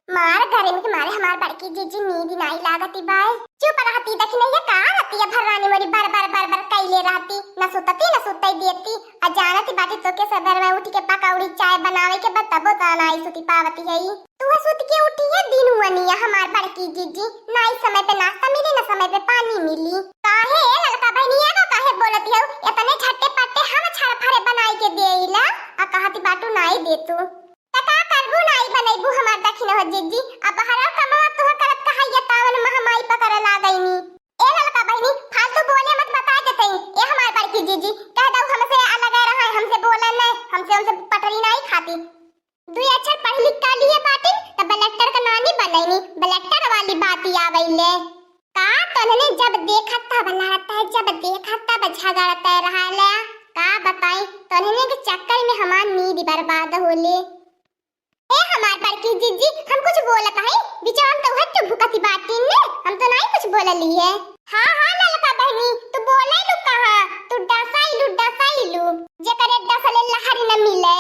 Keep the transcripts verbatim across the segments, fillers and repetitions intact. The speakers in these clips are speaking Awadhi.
मार गर्मी के मारे हमार बड़की जीजी नींद नाई लागती बाय। चुप रहती, देखी नहीं है का रहती है भर रानी मोरी बर बर बर बर कैले रहती, न सुतती न सुतई देती। आ जानती बाटी तो के सवेर में उठ के पकौड़ी चाय बनावे के बा तबो ता नाई सुती पावती है। तू है सुत के उठी है दिन हुआ निया हमार बड़की जीजी, नाई समय पे नाश्ता मिली न समय पे पानी मिली। काहे ए ललका बहनिया का काहे बोलती हो? इतने झट्टे पट्टे हम छड़ फड़े बनाई के देइला, आ कहती बाटू नाई दे तू। त का करबू, नाई बनैबू हमार दखिन हो जीजी? अब बहरा कमवा तुह करत कहाइया तावन महमाई पकड़ लागैनी। ए ललका बहिनी, फालतू बोले मत, बता देतई। ए हमार बड़की जीजी, कह दऊ हमसे अलग रहा, हमसे बोला न, हमसे, हमसे पटरी नाई खाती। दुई अक्षर पढ़ लिख का लिए बाटिन, त बलेक्टर का नानी बनैनी, बलेक्टर वाली बात आवैले। का तोन्हने जब देखा तब लड़ता है, जब देखा तब झगड़ता रहला। का बताई, तोन्हने के चक्कर में हमार नींद बर्बाद होले। ए हमार बड़की जीजी, हम कुछ बोलत हई, बिचवा में तो उहे चुप भुकती बाटिन ने, हम तो नाई कुछ बोलली है। हाँ, हाँ, ललका बहनी, तू बोलैलू कहाँ, तू डसैलू, डसैलू, जेकरे डसले लहरी न मिले।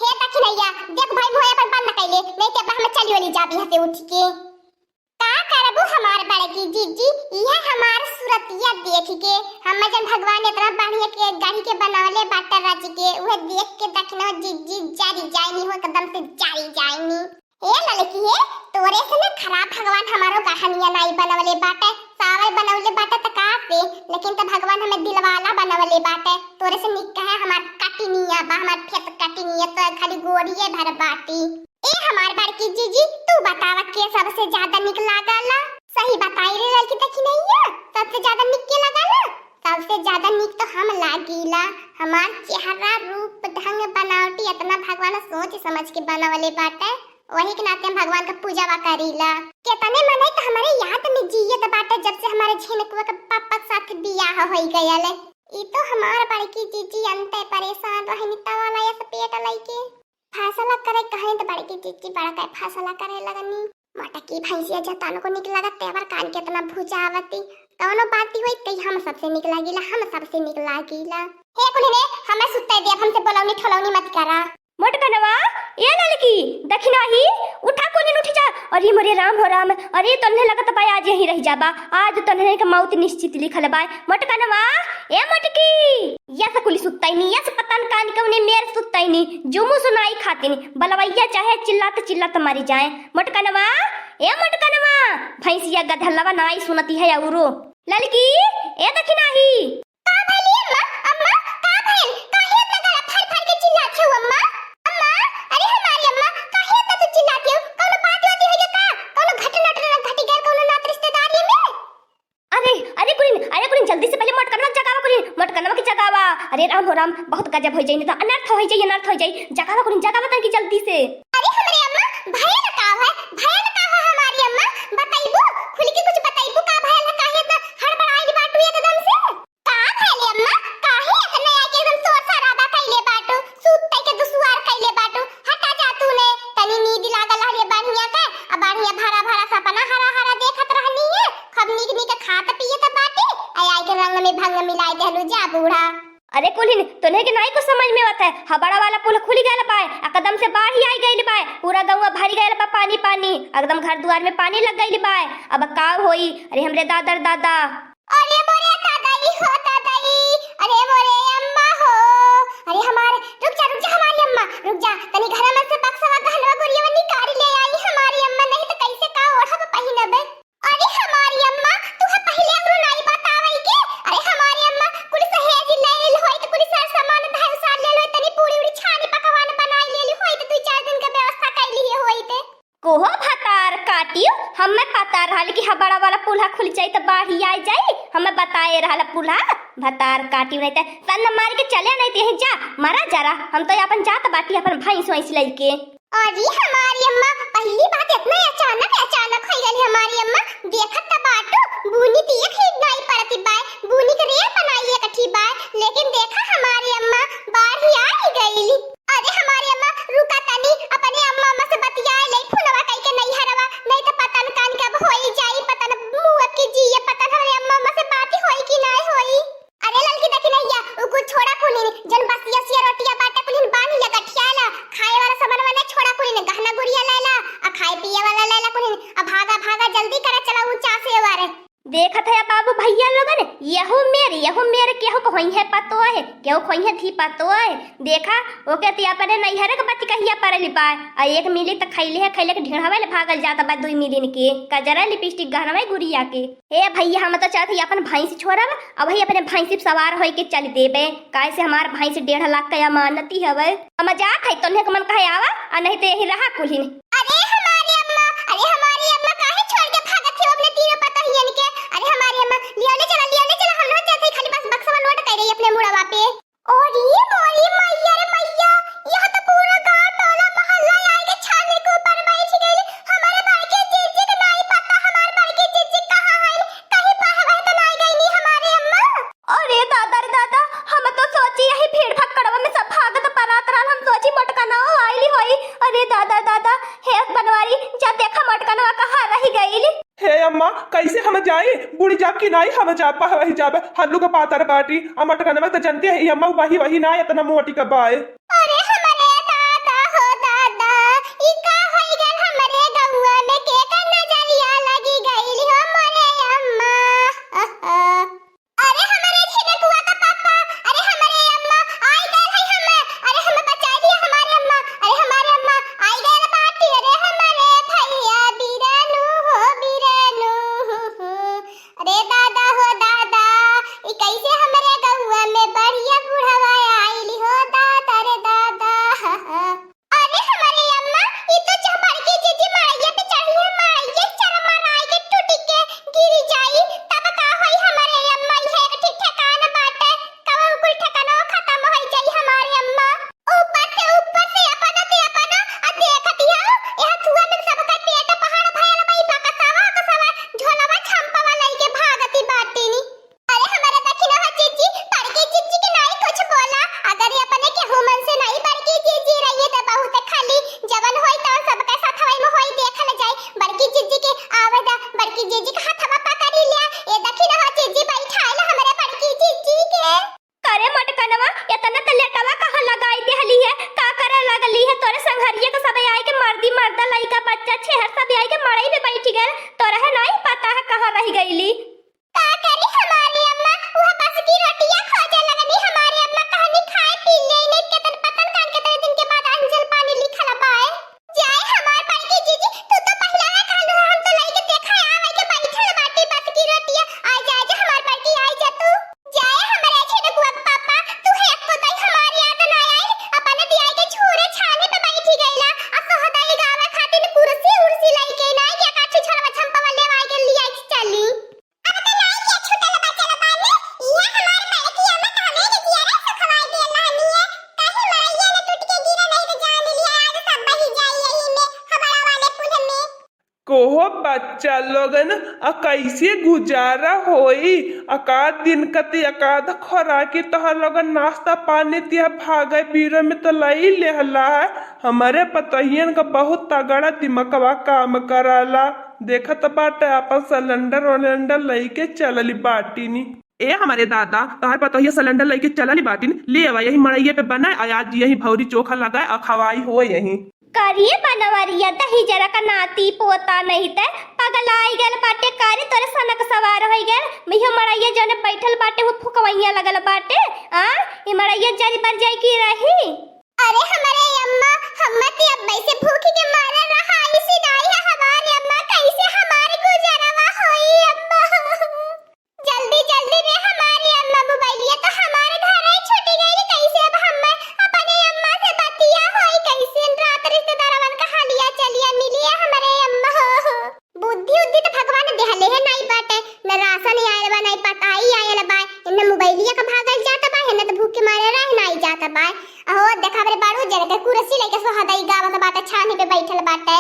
हे दखिनैया, देख भाई, मुँह अपन बंद कैले, नहीं ते अब हम चली ओली जाबी हते उठ के। का करबू हमार बड़की जीजी, इहे हमार सुरतिया देख के, हमें जन भगवान इतना बढ़िया के गढ़ी के बनवले बाटे रच के, उहे देख के दखिन हो जीजी, जारी जाइनी हो, एकदम से जारी जाइनी। ए ललकी, हे तोरे से न खराब भगवान हमारो गढ़निया नाई बनवले बाटे, सावर बनवले बाटे त का से, लेकिन त भगवान हमें दिलवाला बनवले बाटे। तोरे से निक कहे हमार कटिनिया बा, हमार फेस कटिनिया, तो खाली गोरिये भर बाटी। ए हमार बड़की जीजी, तू बतावा के सबसे ज्यादा निक लागला? सही बताई रे ललकी दखिनैया, सबसे ज्यादा निक के लागला? सबसे ज्यादा निक तो हम लागीला। हमार चेहरा, रूप, ढंग, बनावटी इतना भगवान सोच समझ के बनवले बाटे, वही के नाते हम भगवान का पूजावा करीला। केतने मनई तो हमारे याद में जियत बाटे, जब से हमारे झिनकुआ के पापा के साथ बियाह होई गयल। ई तो हमार बड़की जीजी अंते परेशान रहनी, तवाला ऐसे पेट लइके। फैसला करे कहे तो बड़की जीजी बड़ा का फैसला करे लगनी। मोटकी भैंसिया जतान को निक लगत, तेवर कान के इतना भुजावती। कौनो बात होई, कही हम सबसे निक लागीला, हम सबसे निक लागीला। हे कुल्हिने, हमें सुते दे, अब हमसे बोलौनी ठोलौनी मत करा। मोटकनवा, ए ललकी, दखिनही, उठा कुल्हिन उठ जा। अरे मोरे राम हो राम, अरे तोन्हे लगत बा आज यहीं रह जाबा, आज तोन्हे के मौत निश्चित लिखल बा। मोटकनवा, ए मोटकी, यस कुली सुतैनी, यस पता न कान कउने मेर सुतैनी, जुमू सुनाई खातिन, बलवैया चाहे चिल्लात चिल्लात मरी जाए। मोटकनवा, ए मोटकनवा, भैंसिया गधलवा नाई सुनती है औरो। ललकी, ए दखिनही। का भइल अम्मा? अम्मा, का भइल? काहे इतना गला फाड़ फाड़ के चिल्लात हो अम्मा? अम्मा, अरे हमारी अम्मा, काहे इतना तू चिल्लाती हो? कौनो बात वात होई का? कौनो घटना उटना घटी गयल कौनो नात रिश्तेदारी में? अरे, अरे कुलिन, अरे कुलिन, जल्दी से पहले मोटकनवा के जगावा कुलिन, मोटकनवा के जगावा। अरे राम हो राम, बहुत गजब हो जाई, नहीं तो अनर्थ हो जाई, अनर्थ हो जाई। जगावा कुलिन, जगावा तनकी जल्दी से। अरे हमरे अम्मा, भयल का है, भयल का है हमारी अम्मा? बताइबू, खुल के कुछ बताइबू का भयल है, काहे इतना हड़बड़ाइल बाटू एकदम से? का भयल अम्मा, काहे इतना आके एकदम शोर शराबा कइले बाटू, सूत के दुसुआर कइले बाटू? हटा जा तू ने, तनी नींद लागल रहले बढ़िया के, अब बढ़िया भरा भरा सपना हरा हरा देखत रहनी है, खूब नीक नीक खात पियत बाटी, आ आइके रंग में भंग मिलाई देहलू जा बूढ़ा। अरे कुल्हिन, तोन्हे के नाई कुछ समझ में आवत है। हबड़ा वाला पुल खुल गयल बाय, एकदम से बाढ़ आई गइल बाय, पूरा गौवा भर गयल बा पानी पानी, एकदम घर दुआर में पानी लग गइल बाय। अब का होई? अरे हमरे दादा रे दादा। अरे मोरे दादाई हो दादाई, अरे मोरे अम्मा हो, अरे हमारे, रुक जा, रुक जा हमारी अम्मा, रुक जा, तनी घर में से बक्सवा गहनवा गुरियवा निकाल ले आई हमारी अम्मा, नहीं तो कैसे का ओढ़ब पहिनबे। अरे हमारी अम्मा, तू है पहले हमरो नाई बतावई के। अरे हमारी अम्मा, कुल सहेज लेल होई त कुल सर सामान धाय उसार लेल होई, तनी पूरी उरी छानी पकवान बनाई लेल होई त दुई चार दिन के व्यवस्था कर लिए होई ते। कोहो भतार काटियो, हमें पता रहल कि हबड़ा वाला पुल्हा खुल जाई त बाढ़ी आ जाई, हमें बताए रहल पुल्हा। भतार काटियो नहीं ते तन मार के चले नहीं ते जा, मरा जरा, हम तो अपन जात बाटी अपन भैंस वैंस लेके। अरे हमारी अम्मा, पहली बात इतना अचानक, अचानक हो गई हमारी अम्मा। देखत त बाटू, बूनी त एक ही नाई पड़ती बाय, बूनी के रे बनाई एक ठी बाय, लेकिन देखा हमारी अम्मा, बाढ़ी आई गई। अरे हमारी अम्मा, रुका तनी, अपने अम्मा अम्मा से बतिया ले, फोनवा कई के नहीं हरवा, नहीं तो पता न कान कब होई जाई, पता न मुँह अब की जी, ये पता न हमारे अम्मा अम्मा से बात होई कि नहीं होई। अरे ललकी दखिनैया, उ कुल छोड़ा कुलिन, जन बसिया सिया रोटिया बाटे कुलिन बांध ले गठिया ला, खाए वाला सामान वाला छोड़ा कुलिन, गहना गुड़िया ले ला, आ खाए लैला कुल्हिन, अब भागा, भागा, जल्दी करा, चला ऊंचा से वारे। देखत है बाबू भैया लोगन, यहू मेर, यहू मेर केहू क होइहैं पतोह, केहू क होइहैं धी पतोह। देखा, ओके ती अपने नैहरे क बतिकहिया परलि बाय। आ एक मिली त खइले है, खइले क ढेढ़वा ले भागल जात बा दुइ मिलिन के। कजरा लिपस्टिक गहनवा गुरिया के। ए भैया, हम तो चाहत हई अपन भैंस छोड़ब, अबही अपने भैंस पे सवार होइके चलि देबे, काहे से हमार भैंस डेढ़ लाख क अमानती हवे। हम जात हई, तोन्हे क मन कहे आवा, आ नहीं तो यही रहा कुल्हिन। अरे हमारी अम्मा, अरे हमारी अम्मा, काहे छोड़ के भागत हो अपने तीनों पतोहियन के? अरे हमारी अम्मा, लियो ले चला, लियो ले चला, हम लोग जात हई, खाली बस बक्सवा लोड कर रही अपने मुड़वा पे। अरे मोरी मैया रे मैया, यह तो पूरा गांव टोला मोहल्ला आए के छानी के ऊपर बैठ गइल। हमारे बड़की जीजी के नाई पता, हमार बड़की जीजी कहाँ है, कहीं पावे तो नाई गइनी हमारे अम्मा। अरे दादा रे दादा, हम तो सोची यही भीड़ भक्कड़वा में सब भागत परात रहल, हम सोची मोटकनवा आइली होई। अरे दादा दादा, हे बनवारी, जा देखा मोटकनवा कहाँ रहि गइल। हे अम्मा, कैसे हम जाई? बुड़ी जाब कि नाई हम जाब, पहवही जाब। हल्लू क पातर बाटी, आ मोटकनवा त जनते है, ई अम्मा वही, वही ना एतना मोटी क बाय। अरे हमरे दादा हो दादा, ई का होई गल हमरे गौआ में, केकर नजरिया लगी गइल हो मोरे अम्मा। अरे हमरे झिनकुआ का पापा, अरे हमरे अम्मा, आई गए है हम, अरे हम बचाई लिया हमारे अम्मा, अरे हमारे अम्मा, आई गए बाटी, अरे हमरे भैया बीरानू हो बीरानू। अरे दादा हो दादा, ई कैसे हमरे गौआ में बढ़िया बुढ़वा आइल हो दादा रे दादा। अरे हमरे अम्मा, ई तो जब बड़की जीजी मड़ैया पे चढ़ी है, मड़ैया चरमराई के टूटी के गिरी जाई, तब का होई हमरे अम्मा? इहे एक ठीक ठिकाना बाटे, कब कुल ठिकाना खत्म होई जाई हमारे अम्मा। ऊपर से, ऊपर से अपना ते अपना आ देखत हो, यह धुआं में सबका पेट पहाड़ भयल बा, ई बकसवा, बकसवा, झोलवा छम्पवा लइके भागती बाटिनी। अरे हमारे दखिनहा जीजी, बड़की जीजी के नाई कुछ बोला, अगर ये अपने केहू मन से नाई बड़की जीजी रहिए त बहुत खाली, जवन होई तवन सबके साथवा में होई देखल जाई। बड़की जीजी के आवे दा, बड़की जीजी के हथवा पकड़ी लिया, ए दखिनहा जीजी बैठाइल हमरे बड़की जीजी के। करे मोटकनवा, एतना त लेटवा कहाँ लगाई देहली है, का करे लगली है? तोरे संघरिया के सबे आए के मर्दी मर्दा लइका बच्चा छेहर सबे आए के मड़ई में बैठ गए, तोरा है नाई पता है कहाँ रहि गइली। का करी हमारी अम्मा, वह बस की रोटियां खोजे लगनी। हमारी अम्मा कहनी खाए पी ले, नहीं केतन पतन कान केतने दिन के बाद अंजल पानी लिखल बाए। जाए हमार बड़की जीजी, तू तो पहिला ना कहलू, हम तो लइके देखा आवे के बैठल बाटी बस की रोटियां। आ जाए जे हमार बड़की, आ जा तू। जाए हमरे झिनकुआ के पापा, तू है एको दाई हमार याद ना आइल, अपने दियाई के छूरे छानी पे बैठी गइला, आ सोहदाई गावे खातिर कुर्सी उर्सी लइके ना, या काठी झलवा झंपवा लेवाई के लियाई के चली। अब त नाई के छूटल बचल बानी, इया हमार बड़की अम्मा त हमें के जियरा सुखवाई देल रहनी है। कहीं मड़ैया में टूट के गिरे नहीं तो जान लिया, आज सब बही जाई यही में, हमारा वाले कुल में। कोहो बच्चा लोगन, आ कैसे गुजारा होई? अकाध दिन कती अकाध खोराकी तोहर लोगन नाश्ता पानी तिया भागे बीरो में तो लई लेहला है। हमरे पतोहियन का बहुत तगड़ा दिमकवा काम कराला। देखत बाटे, आपन सिलेंडर उलेंडर लइके चलली बाटिनी। ए हमरे दादा, तोहर पतोहिया सिलेंडर लइके चलली बाटिन, ले आवा, यही मड़इये पे बनाए, आ आज यही भौरी चोखा लगाए, आ खवाई हो यही। करिए बनवरिया, दही जरा का नाती पोता नहीं ते पगलाई गल बाटे, कारी तोरे सनक सवार होई गल। मिहो मड़इया जौने बैठल बाटे, वो फुकवैया लगल बाटे। आ, ई मड़इया जरी बर जाई की रही? अरे हमरे अम्मा, हम्मा ती अब्बे से भूख के मारे रहा, इसी नाई है हमारी अम्मा, कैसे हमारी गुजरवा होई अम्मा? जल्दी, जल्दी रे हमारी अम्मा, मोबाइलिया तो हमारे घर ही छूटी गई, कैसे अब हम अपने अम्मा से बतिया होई, कैसे रात रिश्तेदारवन का हालिया चलिया मिलिया हमरे अम्मा हो। बुद्धि उद्धि तो भगवान देहले है, नाई बाटे, न राशन आयल बा, नाई पताई आयल बा, न मोबाइलिया का भागल जात बा, न तो भूख के मारे रह नाई जात बा। अहो, देखा रे बाड़ू, जरा के कुर्सी लेके सोहदई गावत बाटे, छानी पे बैठल बाटे।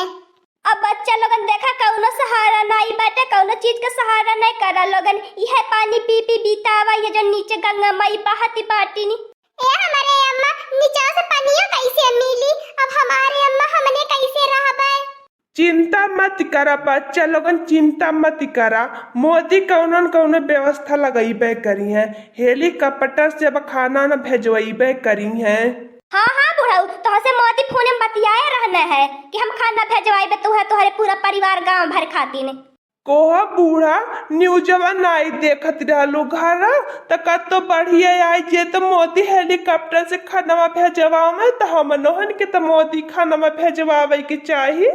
अब बच्चा लोगन देखा, कउनो सहारा नाई बाटे, कउनो चीज के सहारा नाई करा लोगन, इहे पानी पी पी बीतावा, ये जो नीचे गंगा माई बहती बाटिनी। ए हमरे अम्मा, नीचे से पनिया कैसे मिली? अब हमारे अम्मा हमने कैसे रहबे? चिंता मत करा बच्चा लोगन, चिंता मत करा, मोदी कउनो न कउनो व्यवस्था लगइबे करी है, हेलीकॉप्टर से अब खाना न भेजवइबे करी है। हाँ, हाँ, बूढ़ा तोहसे मोदी फोन में बतियाए रहने है कि हम खाना भेजवाइबे तुहे, तुहरे पूरा परिवार गांव भर खातिन। कोहा बूढ़ा, न्यूजवा नाई देखत रहलू घर, त कत्तो बढ़िया आई जे त मोदी हेलीकॉप्टर से खानवा भेजवावे, त हमनोहन के त मोदी खानवा भेजवावे के चाही।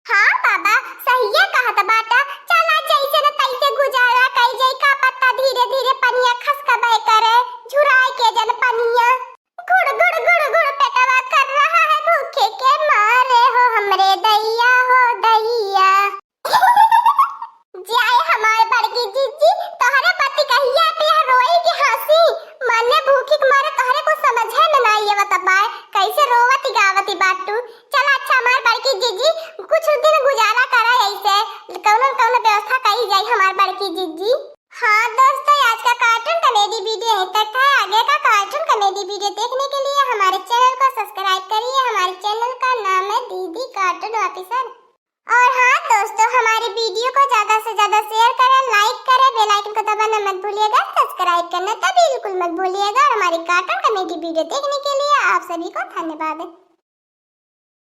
हाँ बाबा, सहिए कहत बाटा। चला जैसे न तैसे गुजारा कई जाई, का पता धीरे धीरे पनिया खसकबे करे, झुराए के जन पनिया। गुड़ गुड़ गुड़ गुड़ पेटवा कर रहा है भूखे के मारे हो हमरे दैया हो दैया। जाए हमार बड़की जीजी, तोहरे पति कहिया पे रोई की हंसी, मने भूखी के मारे तोहरे कुछ समझे में नाई आवत बाय, कैसे रोवती गावती बाटू। चला अच्छा हमार बड़की जीजी, कुछ दिन गुजारा करा ऐसे, कौनो न कौनो व्यवस्था करी जाई हमार बड़की जीजी। हाँ दोस्तों, आज का cartoon comedy video यहीं तक था। आगे का cartoon comedy video देखने के लिए हमारे channel को subscribe करिए। हमारे channel का नाम है दीदी Cartoon Officer। और हाँ दोस्तों, हमारे video को ज्यादा से ज्यादा share करें, like करें, bell icon को दबाना मत भूलिएगा, subscribe करना तो बिल्कुल मत भूलिएगा। और हमारी cartoon comedy video देखने के लिए आप सभी को धन्यवाद।